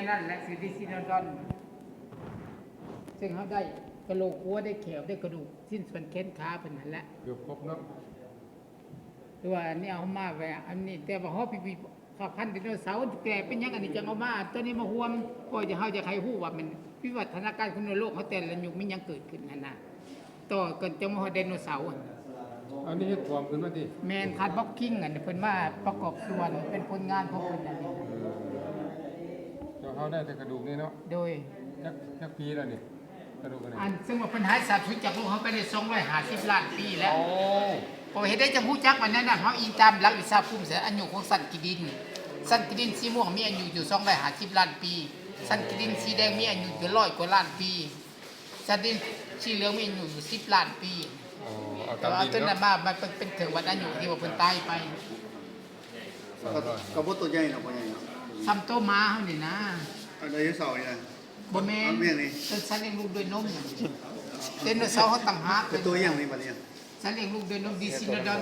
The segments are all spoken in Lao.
ນັ້ນແຫຼະ ຊື່ດິຊີໂນດອນ ເຊິ່ງເຮົາໄດ້ກະໂຫຼກຫົວ ໄດ້ແຂ້ວ ໄດ້ກະດູກ ຊິ້ນສ່ວນແຂນຂາເພິ່ນຫັ້ນແຫຼະ ເກືອບຄົບເນາະ ຄືວ່າອັນນີ້ເອົາມາແບບອັນນີ້ ແຕ່ວ່າຫໍພິພິທະພັນໄດໂນເສົາ ແຕ່ເປັນຫຍັງອັນນີ້ຈັ່ງເອົາມາ ຕົວນີ້ມາຮ່ວມ ເພາະເຮົາຢາກໃຫ້ຮູ້ວ່າແມ່ນວິວັດທະນາການຂອງມະນຸດໂລກເຮົາ ແຕ່ລະຍຸກມີຫຍັງເກີດຂຶ້ນຫັ້ນນະ. ຕໍ່ກັນຈະມາຮອດໄດໂນເສົາ. ອັນນີ້ເຮັດປອມຂຶ້ນມາຕິ? ແມ່ນ ຄາດບັອກຄິງ ອັນເພິ່ນມາປະກອບສ່ວນ ເປັນຜົນງານຂອງເພິ່ນອັນນີ້. ເອີ ເຈົ້າ ເຮົາໄດ້ແຕ່ກະດູກນີ້ເນາະ? ໂດຍ. ຈັກ ຈັກປີແລ້ວນີ້ ກະດູກອັນນີ້? ອັນ ເຊິ່ງວ່າເພິ່ນຫາຍສາບສູນຈາກໂລກເຮົາໄປໄດ້ສອງຮ້ອຍຫ້າສິບລ້ານປີແລ້ວ. ໂອ້ ເພາະເຮັດໄດ້ຈັ່ງຮູ້ຈັກວ່າແນວນັ້ນ ເຮົາອີງຕາມຫຼັກວິຊາພູມສາ ອາຍຸຂອງຊັ້ນຂີ້ດິນ. ຊັ້ນຂີ້ດິນສີມ່ວງມີອາຍຸຢູ່ສອງຮ້ອຍຫ້າສິບລ້ານປີ. ຊັ້ນຂີ້ດິນສີແດງມີອາຍຸຢູ່ຮ້ອຍກວ່າລ້ານປີ. ຊັ້ນດິນສີເຫຼືອງມີອາຍຸຢູ່ສິບລ້ານປີ. ອໍ ເອົາຕາມດິນເນາະ. ແຕ່ວ່າເອົາຕົວນັ້ນມາ ມັນເປັນ ເປັນເຖິງວັນອາຍຸທີ່ວ່າເພິ່ນຕາຍໄປ. ກໍ ກໍບໍ່ໂຕໃຫຍ່ເນາະ ບໍ່ໃຫຍ່ເນາະ. ສ່ຳໂຕໝາເຮົານີ້ນະ. ອັນໄດໂນເສົານີ້ນະ? ບໍ່ແມ່ນ. ອັນຫຍັງນີ້? ເປັນສັດລ້ຽງລູກດ້ວຍນົມ. ໄດໂນເສົາເຮົາຕ່າງຫາກ. ເປັນຕົວຫຍັງນີ້ບັດນີ້? ສັດລ້ຽງລູກດ້ວຍນົມ ດິຊີໂນດອນ.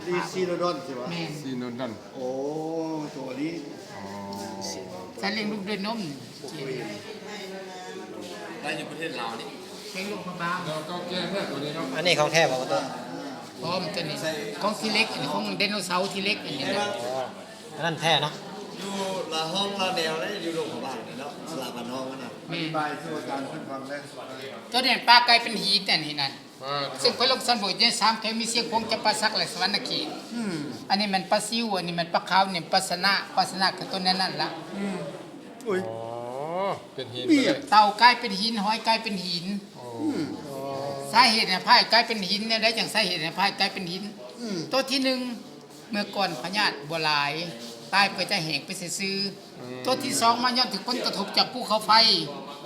ດິຊີໂນດອນ ຊິວ່າ? ແມ່ນ. ຊີໂນດອນ. ໂອ້ ຕົວນີ້. ອໍ ສັດລ້ຽງລູກດ້ວຍນົມ. ໄດ້ຢູ່ປະເທດລາວນີ້ ເປັນໂລກພະບາງ. ເກົ່າແກ່ແທ້ຕົວນີ້ເນາະ. ອັນນີ້ຂອງແທ້ບໍ່? ປອມຕົວນີ້ ຂອງທີເລັກ ອັນນີ້ຂອງໄດໂນເສົາທີເລັກ ອັນນີ້ນະ. ອໍ ອັນນັ້ນແທ້ເນາະ. ຢູ່ລາວຫ້ອງລາວແນວ ຢູ່ໂລກພະບາງເນາະ ສະຫຼາບບ້ານເຮົານະ. ແມ່ນ. ອະທິບາຍສູ່ອາຈານເພິ່ນຟັງແດ່. ຕົວນີ້ປາກາຍເປັນຫີນ ອັນນີ້ນະ. ເຊິ່ງຂ້ອຍລົງສຳຫຼວດຢູ່ໃນສາມແຂວງ ມີຊຽງຂວາງ ຈຳປາສັກ ແລະ ສະຫວັນນະເຂດ. ອືມ ອັນນີ້ແມ່ນປາຊິວ ອັນນີ້ແມ່ນປາຂາວ ນີ້ປາຊະນະ ປາຊະນະຄືຕົວນັ້ນນັ້ນລະ. ອືມ ໂອ້ຍ ອໍ ເປັນຫີນໄປເລີຍ. ເຕົ່າກາຍເປັນຫີນ ຫອຍກາຍເປັນຫີນ. ໂອ້ ສາເຫດໃຫ້ພາຍກາຍເປັນຫີນແນວໃດ? ຈັ່ງສາເຫດໃຫ້ພາຍກາຍເປັນຫີນ. ອືມ ຕົວທີໜຶ່ງ ເມື່ອກ່ອນພະຍາດບໍ່ຫຼາຍ ຕາຍໄປຈະແຫ້ງໄປຊື່ໆ. ອືມ ຕົວທີສອງມາຍ້ອນຖືກຜົນກະທົບຈາກພູເຂົາໄຟ.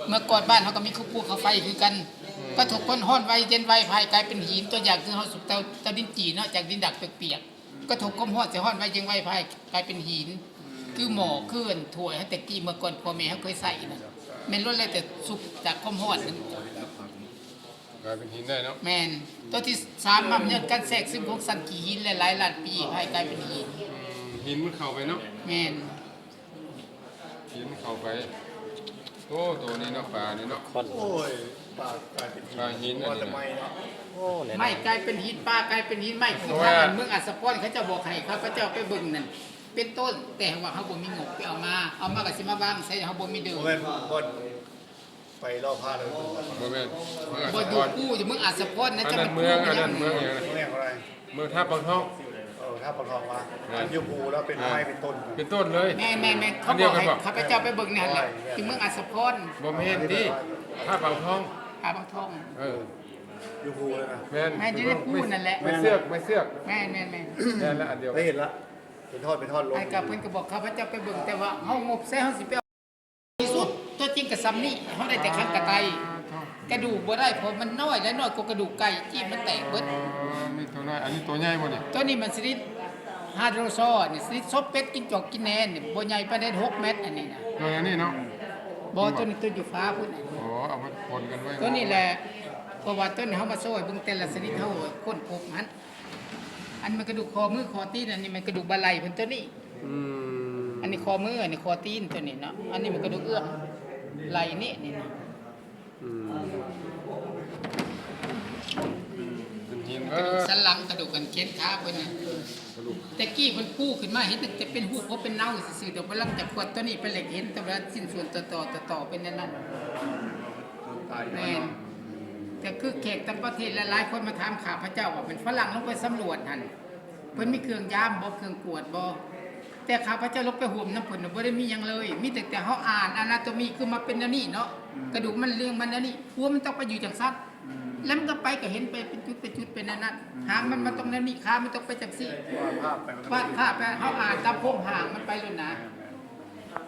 ເມື່ອກ່ອນບ້ານເຮົາກໍມີພູເຂົາໄຟຄືກັນ. ອືມ ກະທົບຄວາມຮ້ອນໄວເຢັນໄວ ພາຍກາຍເປັນຫີນ. ຕົວຢ່າງຄືເຮົາສຸກເຕົາ ເຕົາດິນຈີ່ເນາະ ຈາກດິນດາກເປີກໆ ກະທົບຄວາມຮ້ອນ ຈະຮ້ອນໄວເຢັນໄວ ພາຍກາຍເປັນຫີນ. ອືມ ຄືໝໍ້ ຄືຖ້ວຍເຮົາແຕ່ກີ້ ເມື່ອກ່ອນພໍ່ແມ່ເຮົາເຄີຍໃຊ້ນະ ແມ່ນລ້ວນແລ້ວແຕ່ສຸກຈາກຄວາມຮ້ອນນັ້ນ. ກາຍເປັນຫີນໄດ້ເນາະ. ແມ່ນ. ຕົວທີສາມມາຍ້ອນການແຊກຊຶມຂອງຊັ້ນຂີ້ຫີນຫຼາຍໆລ້ານປີ ໃຫ້ກາຍເປັນຫີນ. ອືມ ຫີນມັນເຂົ້າໄປເນາະ. ແມ່ນ. ຫີນເຂົ້າໄປ. ໂອ້ ໂຕນີ້ເນາະ ປານີ້ເນາະ. ໂອ້ຍ ປາກາຍເປັນຫີນ. ປາຫີນອັນນີ້ນະ. ໂອ້ ແນ່ນອນ. ໄມ້ກາຍເປັນຫີນ ປາກາຍເປັນຫີນ. ໄມ້ຄືທາງເມືອງອັດສະພອນ ເຂົາເຈົ້າບອກໃຫ້ຂ້າພະເຈົ້າໄປເບິ່ງນັ້ນ ເປັນຕົ້ນ ແຕ່ວ່າເຮົາບໍ່ມີງົບໄປເອົາມາ ເອົາມາກໍຊິມາວາງໃສ່ ເຮົາບໍ່ມີເດີ. ບໍ່ແມ່ນບ່ອນ ໄປລໍພາເລີຍ. ບໍ່ແມ່ນ ບໍ່ ຢູ່ພູ ຢູ່ເມືອງອັດສະພອນນະ. ອັນນັ້ນເມືອງ ອັນນັ້ນເມືອງຫຍັງນະ? ເມືອງອະໄລ? ເມືອງທ່າປາງທອງ. ເອີ ທ່າປາງທອງວ່າ ແມ່ນ ຢູ່ພູແລ້ວເປັນໄມ້ເປັນຕົ້ນ. ເປັນຕົ້ນເລີຍ. ແມ່ນໆໆ ເຂົາບອກໃຫ້ຂ້າພະເຈົ້າໄປເບິ່ງນັ້ນແຫຼະ ຢູ່ເມືອງອັດສະພອນ. ບໍ່ແມ່ນຕິ ທ່າປາງທອງ. ທ່າປາງທອງ. ເອີ ຢູ່ພູເລີຍນະ. ແມ່ນ ແມ່ນ ຢູ່ໃນພູນັ້ນແຫຼະ. ໄມ້ເຊືອກ ໄມ້ເຊືອກ. ແມ່ນໆໆ ແມ່ນລະ ອັນດຽວ ໄດ້ເຫັນລະ ເປັນທ່ອນເປັນທ່ອນລົງ. ໃຫ້ກັບເພິ່ນກໍບອກຂ້າພະເຈົ້າໄປເບິ່ງ ແຕ່ວ່າເຮົາງົບໃສ່ ເຮົາຊິໄປ ທີ່ສຸດ ຕົວຈິງກໍສ່ຳນີ້ ເຮົາໄດ້ແຕ່ຄຳກະໄຕ ກະດູກບໍ່ໄດ້ ເພາະມັນນ້ອຍ ແລະ ນ້ອຍກວ່າກະດູກໄກ່ ຈີບມັນແຕກເບິດ. ອໍ ມີຕົວນ້ອຍ ອັນນີ້ຕົວໃຫຍ່ບໍ່ນີ້? ຕົວນີ້ມັນຊະນິດຮາໂດຊອ ນີ້ ຊະນິດສົບເປັດ ຈິງຈອກ ກິນແໜນ ນີ້ ບໍ່ໃຫຍ່ປານໃດ ຫົກແມັດ ອັນນີ້ນະ. ຕົວອັນນີ້ເນາະ? ບໍ່ ຕົວນີ້ຕົວຢູ່ຟ້າພຸ້ນ. ອໍ ເອົາມາປົນກັນໄວ້. ຕົວນີ້ແຫຼະ ເພາະວ່າຕົວນີ້ເຮົາມາຊ່ອຍເບິ່ງແຕ່ລະຊະນິດ ເຮົາຄົ້ນພົບຫັ້ນ. ອັນມັນກະດູກຂໍ້ມືຂໍ້ຕີນ ອັນນີ້ມັນກະດູກບ່າໄຫຼ່ເພິ່ນຕົວນີ້. ອືມ ອັນນີ້ຂໍ້ມື ອັນນີ້ຂໍ້ຕີນຕົວນີ້ເນາະ. ອັນນີ້ມັນກະດູກເອື້ອມໄຫຼ່ນີ້ ນີ້ນະ. ອືມ ເປັນຫີນ ກະດູກສັນຫຼັງ ກະດູກອັນແຂນຂາເພິ່ນນະ. ກະດູກ ແຕ່ກີ້ເພິ່ນປູຂຶ້ນມາ ເຫັນແຕ່ເປັນຮູບຫົວເປັນເນົາຊື່ໆ ດອກ. ບາດຫຼັງຈາກຂວດຕົວນີ້ໄປແລ້ວ ເຫັນແຕ່ວ່າຊິ້ນສ່ວນຕໍ່ໆ ຕໍ່ໆ ເປັນແນວນັ້ນ. ແມ່ນ. ກໍຄືແຂກຕ່າງປະເທດຫຼາຍໆຄົນມາຖາມຂ້າພະເຈົ້າວ່າ ແມ່ນຝຣັ່ງລົງໄປສຳຫຼວດຫັ້ນ ເພິ່ນມີເຄື່ອງຢາມບໍ່ ເຄື່ອງກວດບໍ່? ແຕ່ຂ້າພະເຈົ້າລົງໄປຮ່ວມນຳເພິ່ນນະ ບໍ່ໄດ້ມີຫຍັງເລີຍ ມີແຕ່ ແຕ່ເຮົາອ່ານອານາໂຕມີ ຄືມາເປັນແນວນີ້ເນາະ. ອືມ ກະດູກມັນ ເລື່ອງມັນແນວນີ້ ຫົວມັນຕ້ອງໄປຢູ່ຈັ່ງຊັ້ນ. ອືມ ແລ້ວມັນກໍໄປ ກໍເຫັນໄປເປັນຈຸດ ເປັນຈຸດ ເປັນແນວນັ້ນ. ອືມ ຫາງມັນ ມັນຕ້ອງແນວນີ້ ຂາມັນຕ້ອງໄປຈັ່ງຊີ້ ວາດພາບໄປ ວາດພາບໄປ ເຮົາອ່ານຕາມໂຄງຮ່າງມັນໄປໂລດນະ.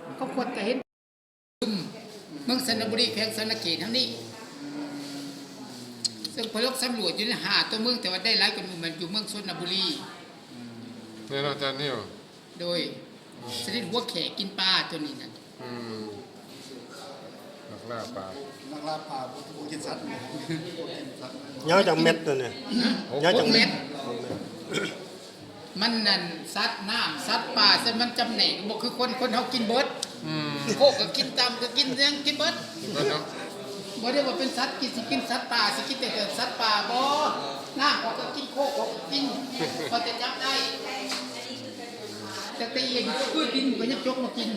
ອືມ ເຂົາຄວນຈະເຫັນ ເມືອງຊົນນະບູລີ ແຂວງສະຫວັນນະເຂດເຮົານີ້ ເຊິ່ງເພິ່ນລົງສຳຫຼວດຢູ່ໃນຫ້າຕົວເມືອງ ແຕ່ວ່າໄດ້ຫຼາຍກວ່າໝູ່ແມ່ນຢູ່ເມືອງຊົນນະບູລີ. ແມ່ນອາຈານນິວ? ໂດຍ ຊະນິດຫົວແຂ້ກິນປາຕົວນີ້ນັ້ນ. ອືມ ນັກລ່າປາ ນັກລ່າປາ ບໍ່ ບໍ່ກິນສັດ ບໍ່ກິນສັດ. ຍາວຈັກແມັດຕົວນີ້? ຍາວຈັກແມັດ? ມັນນັ້ນ ສັດນ້ຳ ສັດປ່າ ຊັ້ນມັນຈຳແນກບໍ່ຄືຄົນ ຄົນເຮົາກິນເບິດ. ອືມ ໂຄກກໍກິນ ຕຳກໍກິນ ຫຍັງກິນເບິດ ກິນເບິດເນາະ ບໍ່ໄດ້ວ່າເປັນສັດກິນ ຊິກິນສັດປ່າ ຊິກິນແຕ່ ແຕ່ສັດປ່າ ບໍ່ ນາ ຂ້ອຍກໍກິນ ໂຄກຂ້ອຍກໍກິນ ຂ້ອຍແຕ່ຈັບໄດ້ ຕັ້ງແຕ່ເອງເກີດດິນກໍຍັງຈົກມາກິນ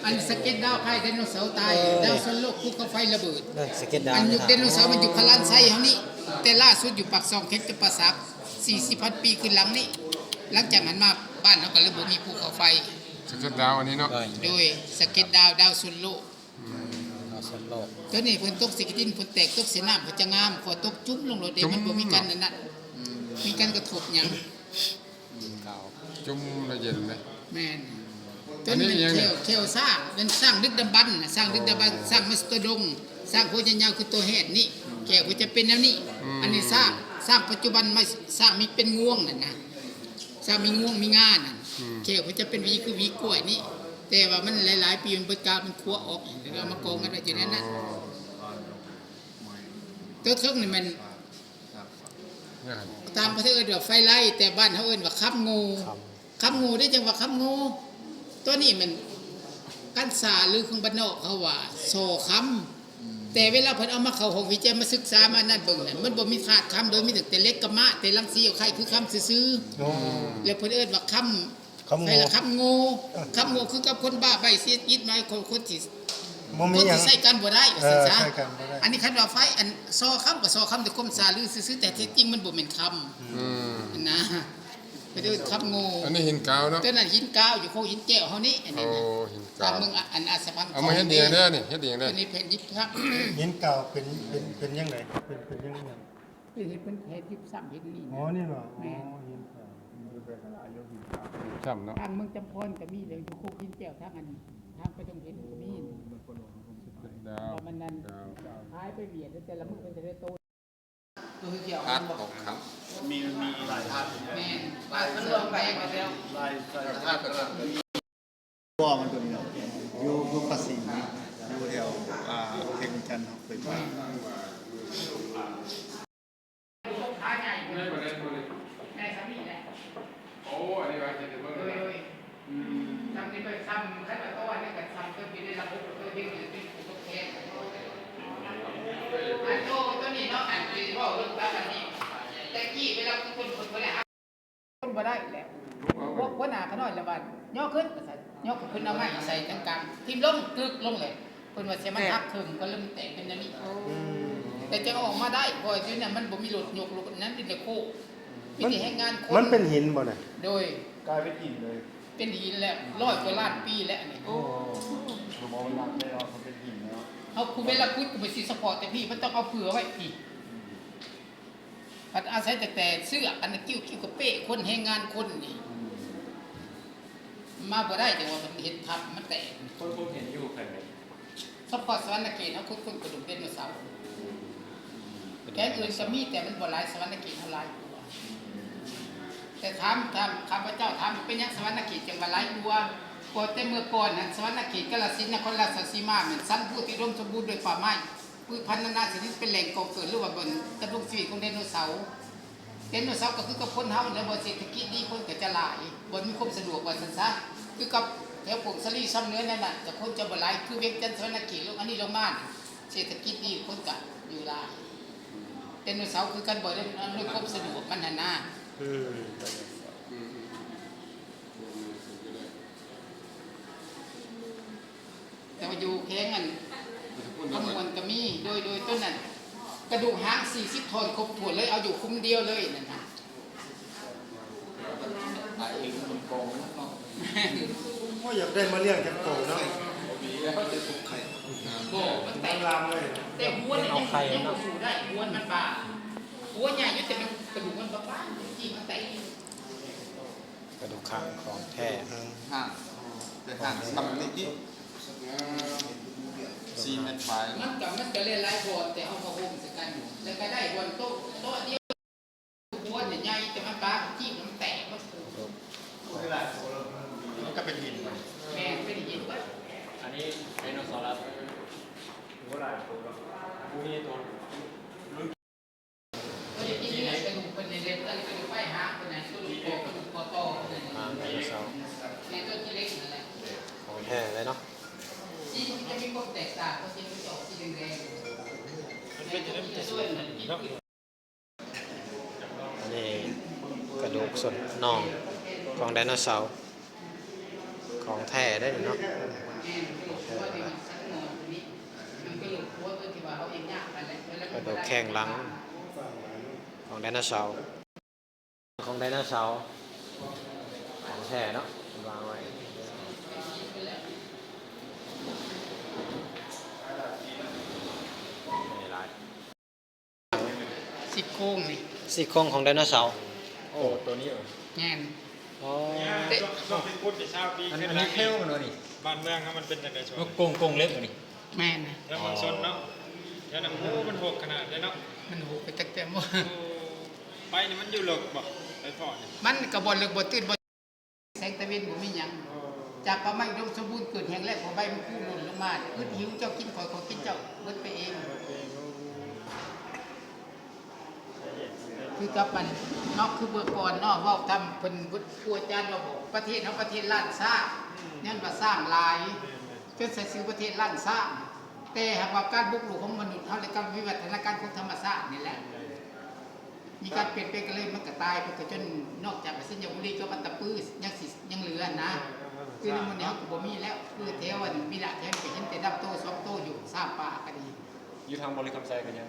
ອັນສະເກັດດາວໄຂ່ໄດໂນເສົາຕາຍ ເອີ ດາວຊົນໂລກ ພູເຂົາໄຟລະເບີດ ເອີ ສະເກັດດາວ ອັນຍຸກໄດໂນເສົາມັນຢູ່ພະລານໄຊເຮົານີ້ ແຕ່ລ່າສຸດຢູ່ປາກຊ່ອງ ແຂວງຈຳປາສັກ ສີ່ສິບພັນປີຄືນຫຼັງນີ້ ຫຼັງຈາກນັ້ນມາບ້ານເຮົາກໍເລີຍບໍ່ມີພູເຂົາໄຟ ສະເກັດດາວອັນນີ້ເນາະ ໂດຍສະເກັດດາວ ດາວຊົນໂລກ ອືມ ດາວຊົນໂລກ ຕົວນີ້ເພິ່ນຕົກໃສ່ຂີ້ດິນ ເພິ່ນແຕກຕົກໃສ່ນ້ຳ ເພິ່ນຈະງາມ ເພາະຕົກຈຸ້ມລົງໂລດເດ້ ຈຸ້ມ ມັນບໍ່ມີກັນອັນນັ້ນ ອືມ ມີກັນກະທົບຫຍັງ ອືມ ຈຸ້ມແລ້ວເຢັນເດ້ ແມ່ນ ອັນນີ້ອີ່ຫຍັງນີ້ ແຂ້ວ ແຂ້ວຊ້າງ ເປັນຊ້າງດຶກດຳບັນນະ ຊ້າງດຶກດຳບັນ ໂອ້ ຊ້າງມາສະໂຕດົງ ຊ້າງຫົວຍາວໆ ຄືໂຕແຮດນີ້ ອືມ ແຂ້ວເພິ່ນຈະເປັນແນວນີ້ ອືມ ອັນນີ້ຊ້າງ ຊ້າງປັດຈຸບັນມາ ຊ້າງມີເປັນງວງນັ້ນນະ ຊ້າງມີງວງມີງານັ້ນ ອືມ ແຂ້ວເພິ່ນຈະເປັນຫວີຄືຫວີກ້ວຍນີ້ ແຕ່ວ່າມັນຫຼາຍໆປີ ມັນເບິດກາວ ມັນຂົວອອກ ແລ້ວເອົາມາກອງກັນໄວ້ຢູ່ໃນນັ້ນ ອໍ ຕົວເທິງນີ້ແມ່ນ ແມ່ນ ຕ່າງປະເທດເອີ້ນວ່າໄຟໄລ່ ແຕ່ບ້ານເຮົາເອີ້ນວ່າຄຳໂງ່ ຄຳ ຄຳໂງ່ເດ້ ຈັ່ງວ່າຄຳໂງ່ ຕົວນີ້ແມ່ນກັນຊາ ຫຼື ຂອງບ້ານນອກເຂົາວ່າຊໍຄຳ ແຕ່ເວລາເພິ່ນເອົາມາເຂົ້າຫ້ອງວິໄຈ ມາສຶກສາ ມານັ້ນເບິ່ງນັ້ນ ມັນບໍ່ມີທາດຄຳ ໂດຍມີຕັ້ງແຕ່ເຫຼັກກັບມ້າ ແຕ່ລັງສີເອົາໄຂ່ຄືຄຳຊື່ໆ ໂອ້ ແລ້ວເພິ່ນເອີ້ນວ່າຄຳ ຄຳໂງ່ ໄຟລະຄຳໂງ່ ເອີ ຄຳໂງ່ຄືກັບຄົນບ້າໃບ້ເສຍຈິດ ໝາຍຄວາມຄົນທີ່ ບໍ່ມີ ຄົນທີ່ໃຊ້ການບໍ່ໄດ້ ເອີ ວ່າຊັ້ນຊະ ໃຊ້ການບໍ່ໄດ້ ອັນນີ້ຄັນວ່າໄຟ ອັນຊໍຄຳກໍຊໍຄຳ ແຕ່ຄວາມສາລືຊື່ໆ ແຕ່ແທ້ຈິງມັນບໍ່ແມ່ນຄຳ ອືມ ຫັ້ນນະ ເພິ່ນເອີ້ນຄຳໂງ່ ອັນນີ້ຫີນກາວເນາະ ຕົວນັ້ນຫີນກາວ ຢູ່ໂຄກຫີນແກ້ວເຮົານີ້ ອັນນີ້ນະ ໂອ້ ຫີນກາວ ເບິ່ງ ອັນອາສະພັງ ເອົາມາເຮັດອີ່ຫຍັງເດີນີ້ ເຮັດອີ່ຫຍັງເດີ ເປັນເຮັດຫີນກາວ ເປັນ ເປັນ ເປັນຫຍັງໃດ ເປັນ ເປັນຫຍັງ ເປັນເຮັດ ເປັນເຮັດຢິບຊ້ຳເຮັດນີ້ນະ ອໍ ນີ້ເນາະ ແມ່ນ ອໍ ຫີນກາວ ຢູ່ໄສລະ ຢູ່ຫີນກາວ ຍິບຊ້ຳເນາະ ທາງເມືອງຈຳພອນກໍມີ ແລ້ວຢູ່ໂຄກຫີນແກ້ວ ທາງອັນ ທາງໄປດົງເຫັນກໍມີ ເປັນດາວ ວ່າມັນນັ້ນ ດາວ ຂາຍໄປຫວຽດ ແຕ່ລະມື້ເພິ່ນຈະໄດ້ໂຕ ທາດທອງຄຳ ມີ ມີຫຼາຍທາດ ແມ່ນ ຫຼາຍ ຫຼາຍ ຫຼາຍທາດ ບໍ່ ມັນຕົວນີ້ເນາະ ຢູ່ ຢູ່ພາສີ ຢູ່ແຖວ ອ່າ ວຽງຈັນ ເຮົາເຄີຍໄປ ຂາໃຫຍ່ ໃຫຍ່ສ່ຳນີ້ແຫຼະ ໂອ້ ອັນນີ້ວ່າຈະໄດ້ເບິ່ງ ໂດຍ ໂດຍ ອືມ ສ່ຳນີ້ໄປ ສ່ຳຄັນວ່າໂຕອັນນີ້ກໍສ່ຳຕົວທີ່ໄດ້ຮັບຜົນກະທົບ ເຮັດໃຫ້ເປັນຜູ້ທົດແທນ ອັນໂຕ ໂຕນີ້ເນາະ ອັນທີ່ເວົ້າເລື່ອງກັບອັນນີ້ ແຕ່ກີ້ເວລາຄົນ ຄົນບໍ່ໄດ້ ຄົນບໍ່ໄດ້ແລ້ວ ພວກຫົວໜ້າຂະນ້ອຍລະວ່າ ຍໍຂຶ້ນ ວ່າຊັ້ນ ຍໍຂຶ້ນ ເອົາໄມ້ໃສ່ທາງກາງ ຖິ້ມລົງ ຕຶກລົງແຫຼະ ເພິ່ນວ່າຊິມັນຫັກເຄິ່ງ ກໍເລີ່ມແຕກເປັນແນວນີ້ ອືມ ແຕ່ຈະເອົາອອກມາໄດ້ ເພາະວ່າຢູ່ນັ້ນມັນບໍ່ມີລົດຍົກລົດນັ້ນ ມີແຕ່ໂຄກ ມີແຕ່ແຮງງານຄົນ ມັນເປັນຫີນບໍ່ນະ? ໂດຍ ກາຍເປັນຫີນເລີຍ ເປັນຫີນແລ້ວ ຮ້ອຍກວ່າລ້ານປີແລ້ວອັນນີ້ ໂອ້ ບໍ່ວ່າມັນໜັກແລ້ວ ເຂົາເປັນຫີນແລ້ວ ເຮົາຄູເວລາຂຸດກໍບໍ່ຊິສະເພາະແຕ່ພີ້ ມັນຕ້ອງເອົາເຜື່ອໄວ້ພີ້ ອືມ ພັດອາໄສແຕ່ ແຕ່ເຊືອກອັນນັ້ນ ຄິ້ວໆກະເປ້ ຄົນແຮງງານຄົນນີ້ ອືມ ມາບໍ່ໄດ້ ຈັ່ງວ່າມັນເຮັດທັບ ມັນແຕກ ຄົນ ຄົນເຫັນຢູ່ໃສ ສະເພາະສະຫວັນນະເຂດເຮົາຂຸດຄົ້ນກະດູກໄດໂນເສົາ ແຂວງອື່ນກໍມີ ແຕ່ມັນບໍ່ຫຼາຍ ສະຫວັນນະເຂດເຮົາຫຼາຍກວ່າ ແຕ່ຖາມ ຖາມ ຂ້າພະເຈົ້າຖາມວ່າ ເປັນຫຍັງສະຫວັນນະເຂດຈັ່ງວ່າຫຼາຍກວ່າ ເພາະແຕ່ເມື່ອກ່ອນຫັ້ນ ສະຫວັນນະເຂດ ກາລະສິນ ນະຄອນລາຊະສີມາ ແມ່ນສັນພູທີ່ອຸດົມສົມບູນດ້ວຍປ່າໄມ້ ພືດພັນນານາຊະນິດ ເປັນແຫຼ່ງກອງເກີດ ຫຼືວ່າບ່ອນດຳລົງຊີວິດຂອງໄດໂນເສົາ. ໄດໂນເສົາກໍຄືກັບຄົນເຮົາແຫຼະ ບ່ອນເສດຖະກິດດີຄົນກໍຈະຫຼາຍ ບ່ອນມີຄວາມສະດວກວ່າຊັ້ນຊະ ຄືກັບແຖວຜົ້ງສາລີຊຳເໜືອນັ້ນນະ ແຕ່ຄົນຈະບໍ່ຫຼາຍ ຄືວຽງຈັນ ສະຫວັນນະເຂດ ລົງອັນນີ້ລົງມາ ເສດຖະກິດດີຄົນກໍຢູ່ຫຼາຍ. ໄດໂນເສົາຄືກັນ ບໍ່ໄດ້ອຳນວຍຄວາມສະດວກມັນຫັ້ນນາ. ອືມ ແຕ່ວ່າຢູ່ແຂວງອັນຄຳມ່ວນກໍມີ ໂດຍ ໂດຍ ຕົວນັ້ນກະດູກຫາງສີ່ສິບທ່ອນຄົບຖ້ວນເລີຍ ເອົາຢູ່ຄຸ້ມດຽວເລີຍນັ້ນນະ. ໂອ້ຍ ຢາກໄດ້ມາລ້ຽງຈັກໂຕເນາະ. ບໍ່ ມັນແຕກ ມັນລາມເລີຍ ແຕ່ຫົວນີ້ຍັງ ຍັງບໍ່ສູ້ໄດ້ ຫົວມັນບາງ ຫົວໃຫຍ່ຢູ່ ແຕ່ມັນກະດູກມັນບາງໆ ຈີ້ມັນແຕກ. ກະດູກຂ້າງຂອງແທ້ ຫາງ ແຕ່ຫາງສ່ຳນີ້ ສີ່ແມັດປາຍ ມັນກະ ມັນກະເລີຍຫຼາຍບ່ອນ ແຕ່ເຮົາມາໂຮມໃສ່ກັນ ແລ້ວກະໄດ້ບ່ອນໂຕະ ໂຕະດຽວ ຫົວໃຫຍ່ ແຕ່ມັນບາງ ຈີ້ມັນແຕກ ມັນ ມັນກະເປັນຫີນ ແມ່ນ ເປັນຫີນເບິດ. ອັນນີ້ໄດໂນເສົາລັດ ບໍ່ຫຼາຍໂຕດອກ ບໍ່ມີໂຕ ກະດູກເພິ່ນນີ້ເດ້ ກະດູກໄປຫາເພິ່ນນັ້ນ ກະດູກຄໍ່ ກະດູກຄໍ່ຕໍ່ເພິ່ນນັ້ນ ອ່າ ໄດໂນເສົາ ແມ່ນຕົວທີ່ເລັກນັ້ນແຫຼະ ຂອງແທ້ເດ້ ອັນນີ້ກະດູກສ່ວນໜ່ອງຂອງໄດໂນເສົາ ຂອງແທ້ເດ້ເນາະ ກະດູກແຂ້ງຫຼັງຂອງໄດໂນເສົາ. ຂອງໄດໂນເສົາຂອງແທ້ເນາະ ເພິ່ນວາງໄວ້ ນີ້ຫຼາຍ ຊີ້ໂຄງນີ້ ຊີ້ໂຄງຂອງໄດໂນເສົາ. ໂອ້ ໂຕນີ້ເອີ ແມ່ນ ອໍ ເຕະ ອັນ ອັນນີ້ແຂ້ວມັນບໍ່ນີ້ ບ້ານເມືອງເຮົາມັນເປັນຈັ່ງໃດ? ໂກງ ໂກງເລັບບໍ່ນີ້? ແມ່ນ ແຖວເມືອງຊົນເນາະ ແຖວນັ້ນ ໂອ້ ມັນໂຫດຂະໜາດເດ້ເນາະ ມັນໂຫດໄປຈັກແຕ່ໝໍ ໄປນີ້ມັນຢູ່ເລິກບໍ່? ໄປພໍ້ນີ້ ມັນກໍບໍ່ເລິກບໍ່ຕື້ນ ບໍ່ ແສງຕາເວັນບໍ່ມີຫຍັງ ຈາກປ່າໄມ້ອຸດົມສົມບູນ ເກີດແຫ້ງແລ້ງ ເພາະໃບມັນຄູຫຼົ່ນລົງມາ ອຶດຫິວ ເຈົ້າກິນຂ້ອຍ ຂ້ອຍກິນເຈົ້າ ເບິດໄປເອງ ຄືກັບອັນເນາະ ຄືເມື່ອກ່ອນເນາະ ເວົ້າຕາມເພິ່ນ ຄູອາຈານເວົ້າ ປະເທດເຮົາປະເທດລ້ານຊ້າງ ຍ້ອນວ່າຊ້າງຫຼາຍ ຈົນໃສ່ຊື່ປະເທດລ້ານຊ້າງ ແຕ່ຫາກວ່າການບຸກລຸກຂອງມະນຸດເຮົາ ແລະ ການວິວັດທະນາການຂອງທຳມະຊາດນີ້ແຫຼະ ມີການປ່ຽນແປງ ກໍເລີຍມັນກໍຕາຍໄປ ກໍຈົນນອກຈາກໄຊຍະບູລີກັບອັດຕະປືຍັງຊິ ຍັງເຫຼືອນະ ຄືໃນມື້ນີ້ເຮົາກໍບໍ່ມີແລ້ວ ຄືແຖວອັນວິລະແຖວນີ້ກໍເຫັນແຕ່ດຳໂຕສອງໂຕຢູ່ ຊ້າງປ່າກໍດີ ຢູ່ທາງບໍລິຄຳໄຊກໍຍັງ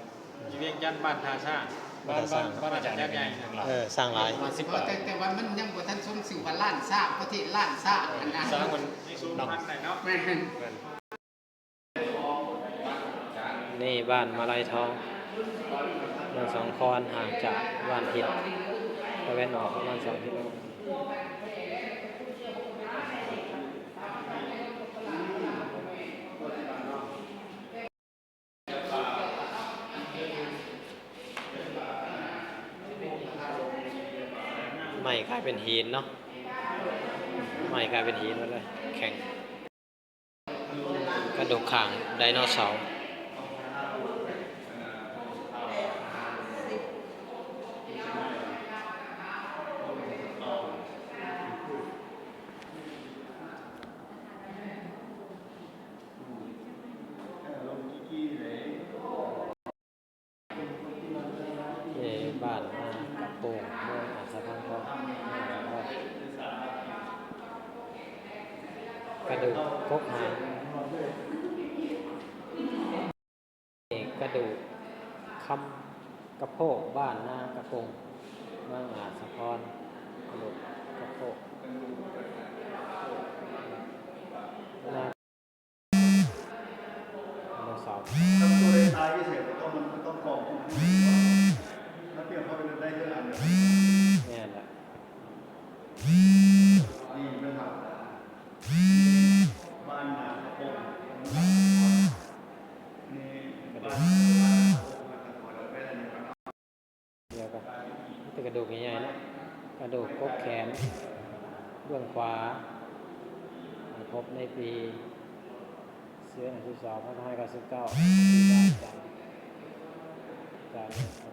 ຢູ່ວຽງຈັນບ້ານທ່າຊ້າງ ບ້ານ ບ້ານ ບ້ານອາຈານໃຫຍ່ ເອີ ຊ້າງຫຼາຍ ປະມານສິບປາຍ ແຕ່ ແຕ່ວ່າມັນຍັງບໍ່ທັນສົມຊື່ວ່າລ້ານຊ້າງ ປະເທດລ້ານຊ້າງຫັ້ນນະ ຊ້າງມັນຍັງສູນພັນໄດ້ເນາະ ແມ່ນ ແມ່ນ. ນີ້ບ້ານມະໄລທອງ ເມືອງສາວຄອນ ຫ່າງຈາກບ້ານພິນຕາເວັນອອກປະມານສອງກິໂລ. ໄມ້ກາຍເປັນຫີນເນາະ ໄມ້ກາຍເປັນຫີນໝົດເລີຍ ແຂງ. ກະດູກຂ້າງໄດໂນເສົາ ເອີ ບ້ານນາກະໂປງ ເມືອງອາດສະພອນທອງ ກະດູກກົກຫາຍ ກະດູກຄຳກະໂພກ ບ້ານນາກະໂປງ ເມືອງອາດສະພອນ ກະດູກກະໂພກ ນາ ໄດໂນເສົາ ຖ້າມັນຕົວໃດຕາຍພິເສດ ກໍຕ້ອງ ມັນກໍຕ້ອງກອງ ມັນຕຽມເຂົ້າໄປໄດ້ເທື່ອອັນດຽວ ແມ່ນລະ ນີ້ມັນຫາ ບ້ານນາກະໂປງ ນີ້ບ້ານນາກະໂປງ ດຽວກັນ ມີແຕ່ກະດູກໃຫຍ່ໆເນາະ ກະດູກກົກແຂນເບື້ອງຂວາ ພົບໃນປີ ສິບເອັດ ສິບສອງ ພັນເກົ້າຮ້ອຍເກົ້າສິບເກົ້າ ທີ່ບ້ານຈັນ ຈັນ